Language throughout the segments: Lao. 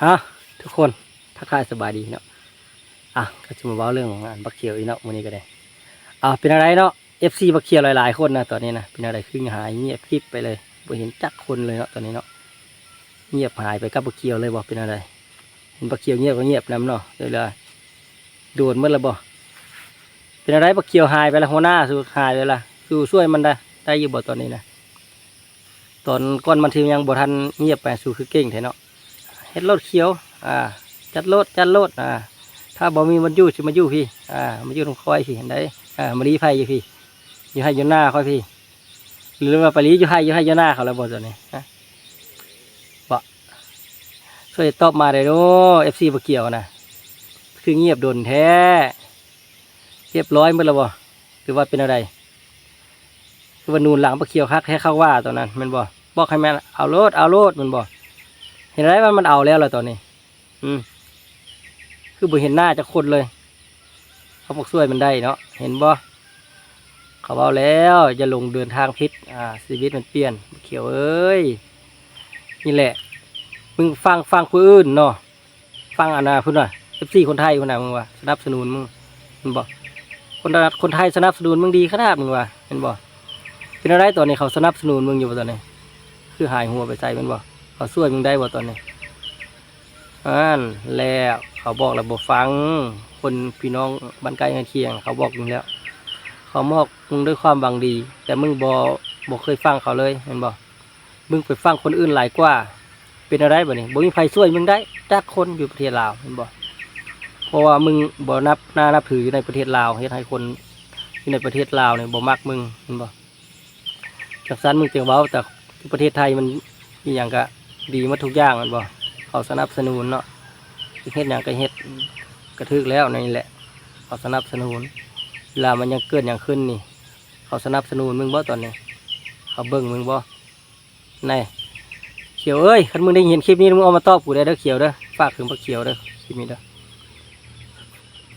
ອ່ະ ທຸກຄົນ ທັກທາຍສະບາຍດີເນາະ. ອ່ະ ກໍຊິມາເວົ້າເລື່ອງອັນບັກຂຽວອີກເນາະ ມື້ນີ້ກໍໄດ້. ອ່ະ ເປັນຈັ່ງໃດເນາະ ເອັຟຊີບັກຂຽວຫຼາຍໆຄົນນະ ຕອນນີ້ນະ ເປັນຈັ່ງໃດ ຄືຫາຍງຽບກິບໄປເລີຍ ບໍ່ເຫັນຈັກຄົນເລີຍເນາະ ຕອນນີ້ເນາະ. ງຽບຫາຍໄປກັບບັກຂຽວເລີຍບໍ່ ເປັນຈັ່ງໃດ? ເຫັນບັກຂຽວງຽບກໍງຽບນຳເນາະ ເວລາໂດນໝົດແລ້ວບໍ່? ເປັນຈັ່ງໃດ ບັກຂຽວຫາຍໄປລະ ຫົວໜ້າ ສູຫາຍໄປລະ ສູຊ່ວຍມັນໄດ້ ໄດ້ຢູ່ບໍ່ຕອນນີ້ນະ? ຕອນກ່ອນມັນທີ່ຍັງບໍ່ທັນງຽບໄປ ສູຄືເກັ່ງແທ້ເນາະ. ເຮັດໂລດຂຽວ ອ່າ ຈັດໂລດ ຈັດໂລດ ອ່າ ຖ້າບໍ່ມີວັນຢູ່ ຊິມາຢູ່ພີ້ ອ່າ ມາຢູ່ນຳຂ້ອຍພີ້ ເຫັນໃດ ອ່າ ມາລີໄພຢູ່ພີ້ ຢູ່ໄຮ່ຢູ່ນາຂ້ອຍພີ້ ຫຼືວ່າໄປລີ້ຢູ່ໄຮ່ ຢູ່ໄຮ່ຢູ່ນາເຂົາແລ້ວບໍ່ຕອນນີ້ ຮະ ບໍ່? ຊ່ວຍຕອບມາໄດ້ເນາະ ເອັຟຊີບໍ່ກ່ຽວນະ ຄືງຽບດົນແທ້ ຮຽບຮ້ອຍໝົດແລ້ວບໍ່ ຫຼືວ່າເປັນແນວໃດ? ຄືວ່າໜູນຫຼັງປາຂຽວຄັກແທ້ຄັກວ່າຕອນນັ້ນແມ່ນບໍ່? ບອກໃຫ້ແມ່ນເອົາໂລດ ເອົາໂລດແມ່ນບໍ່? ເຫັນໄດ້ວ່າມັນເອົາແລ້ວລະຕອນນີ້ ອືມ ຄືບໍ່ເຫັນໜ້າຈັກຄົນເລີຍ. ເຮົາພວກຊ່ວຍມັນໄດ້ເນາະ ເຫັນບໍ່? ເຂົາເວົ້າແລ້ວ ຢ່າຫຼົງເດີນທາງຜິດ ອ່າ ຊີວິດມັນປ່ຽນ ຂຽວເອີຍ. ນີ້ແຫຼະ ມຶງຟັງ ຟັງຜູ້ອື່ນເນາະ ຟັງອັນນ່າພຸ້ນນະ ເອັຟຊີຄົນໄທພຸ້ນນະ ມຶງວ່າສະໜັບສະໜູນມຶງ ແມ່ນບໍ່? ຄົນ ຄົນໄທສະໜັບສະໜູນມຶງດີຂະໜາດ ມຶງວ່າ ແມ່ນບໍ່? ເປັນແນວໃດຕອນນີ້ ເຂົາສະໜັບສະໜູນມຶງຢູ່ບໍ່ຕອນນີ້? ຄືຫາຍຫົວໄປໃສແມ່ນບໍ່? ເຂົາຊ່ວຍມຶງໄດ້ບໍ່ຕອນນີ້? ຫັ້ນແຫຼະ ເຂົາບອກແລ້ວບໍ່ຟັງ ຄົນພີ່ນ້ອງບ້ານໃກ້ເຮືອນຄຽງ ເຂົາບອກມຶງແລ້ວ ເຂົາບອກມຶງດ້ວຍຄວາມຫວັງດີ ແຕ່ມຶງບໍ່ ບໍ່ເຄີຍຟັງເຂົາເລີຍ ແມ່ນບໍ່? ມຶງໄປຟັງຄົນອື່ນຫຼາຍກວ່າ ເປັນແນວໃດບາດນີ້? ບໍ່ມີໃຜຊ່ວຍມຶງໄດ້ຈັກຄົນຢູ່ປະເທດລາວ ແມ່ນບໍ່? ເພາະວ່າມຶງບໍ່ນັບໜ້ານັບຖືຢູ່ໃນປະເທດລາວ ເຮັດໃຫ້ຄົນຢູ່ໃນປະເທດລາວນີ້ບໍ່ມັກມຶງ ແມ່ນບໍ່? ຈັ່ງຊັ້ນມຶງຈຶ່ງເວົ້າ ແຕ່ຢູ່ປະເທດໄທມັນອີ່ຫຍັງກະດີໝົດທຸກຢ່າງ ແມ່ນບໍ່? ເຂົາສະໜັບສະໜູນເນາະ ເຮັດຫຍັງກະເຮັດ ກະຖືກແລ້ວ ນັ້ນແຫຼະ ເຂົາສະໜັບສະໜູນ. ເວລາມັນຍັງເກີດຫຍັງຂຶ້ນນີ້ ເຂົາສະໜັບສະໜູນມຶງບໍ່ຕອນນີ້? ເຂົາເບິ່ງມຶງບໍ່? ນາຍຂຽວເອີຍ ຄັນມຶງໄດ້ເຫັນຄລິບນີ້ ມຶງອອກມາຕອບກູແດ່ເດີ ຂຽວເດີ ຝາກເຖິງບັກຂຽວເດີ ຄລິບນີ້ເດີ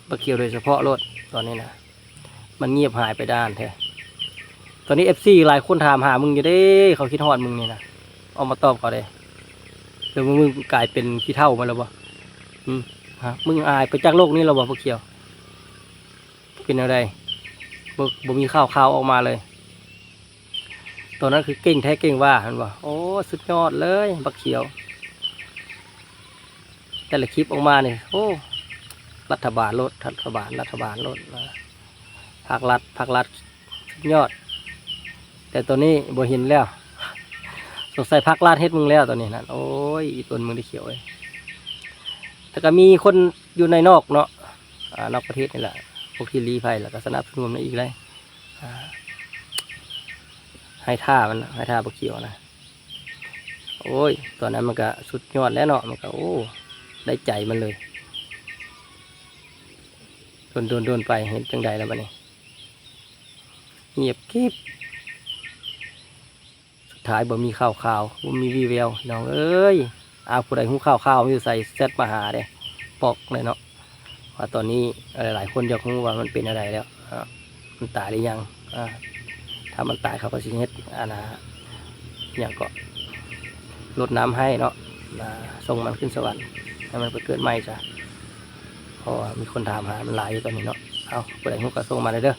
ບັກຂຽວໂດຍສະເພາະໂລດ ຕອນນີ້ນະ ມັນງຽບຫາຍໄປດ້ານແທ້. ຕອນນີ້ເອັຟຊີຫຼາຍຄົນຖາມຫາມຶງຢູ່ເດ້ ເຂົາຄິດຮອດມຶງນີ້ນະ ອອກມາຕອບເຂົາເດ້ ແລ້ວມຶງກາຍເປັນຂີ້ເຖົ້າມາແລ້ວບໍ່? ຫຶ ຮະ ມຶງຫາຍໄປຈາກໂລກນີ້ແລ້ວບໍ່ ບັກຂຽວ? ເປັນແນວໃດ? ບໍ່ ບໍ່ມີຂ່າວຄາວອອກມາເລີຍ. ຕອນນັ້ນຄືເກັ່ງແທ້ເກັ່ງວ່າ ແມ່ນບໍ່? ໂອ້ ສຸດຍອດເລີຍບັກຂຽວ ແຕ່ລະຄລິບອອກມານີ້ ໂອ້ ລັດຖະບານໂລດ ລັດຖະບານ ລັດຖະບານໂລດ ພາກລັດ ພາກລັດ ສຸດຍອດ. ແຕ່ຕອນນີ້ບໍ່ເຫັນແລ້ວ ສົງໄສພາກລັດເຮັດມຶງແລ້ວຕອນນີ້ນັ້ນ. ໂອ້ຍ ອີຕົນມຶງໄດ້ຂຽວເອີຍ. ແຕ່ກໍມີຄົນຢູ່ໃນນອກເນາະ ອ່າ ນອກປະເທດນີ້ແຫຼະ ພວກທີ່ລີ້ໄພ ແລ້ວກໍສະໜັບສະໜູນມາອີກເລີຍ ອ່າ ໃຫ້ທ່າມັນນະ ໃຫ້ທ່າບັກຂຽວນະ. ໂອ້ຍ ຕອນນັ້ນມັນກະສຸດຍອດແລ້ວເນາະ ມັນກະ ໂອ້ ໄດ້ໃຈມັນເລີຍ. ດົນໆໆໄປເຮັດຈັ່ງໃດລະບາດນີ້? ງຽບກິບ. ສຸດທ້າຍບໍ່ມີຂ່າວຄາວ ບໍ່ມີວີ່ແວວ ພີ່ນ້ອງເອີຍ. ອ້າວ ຜູ້ໃດຮູ້ຂ່າວຄາວຢູ່ໃສ ແຊັດມາຫາເດ້ ບອກແດ່ເນາະ ວ່າຕອນນີ້ຫຼາຍໆຄົນຢາກຮູ້ວ່າມັນເປັນແນວໃດແລ້ວ ອ່າ ມັນຕາຍຫຼືຍັງ. ອ່າ ຖ້າມັນຕາຍເຂົາກໍຊິເຮັດ ອັນນ່າ ຫຍັງເກາະ ລົດນ້ຳໃຫ້ເນາະ ອ່າ ສົ່ງມັນຂຶ້ນສະຫວັນ ໃຫ້ມັນໄປເກີດໃໝ່ຊະ ເພາະວ່າມີຄົນຖາມຫາມັນຫຼາຍຢູ່ຕອນນີ້ເນາະ. ເອົ້າ ຜູ້ໃດຮູ້ກໍສົ່ງມາເດີ.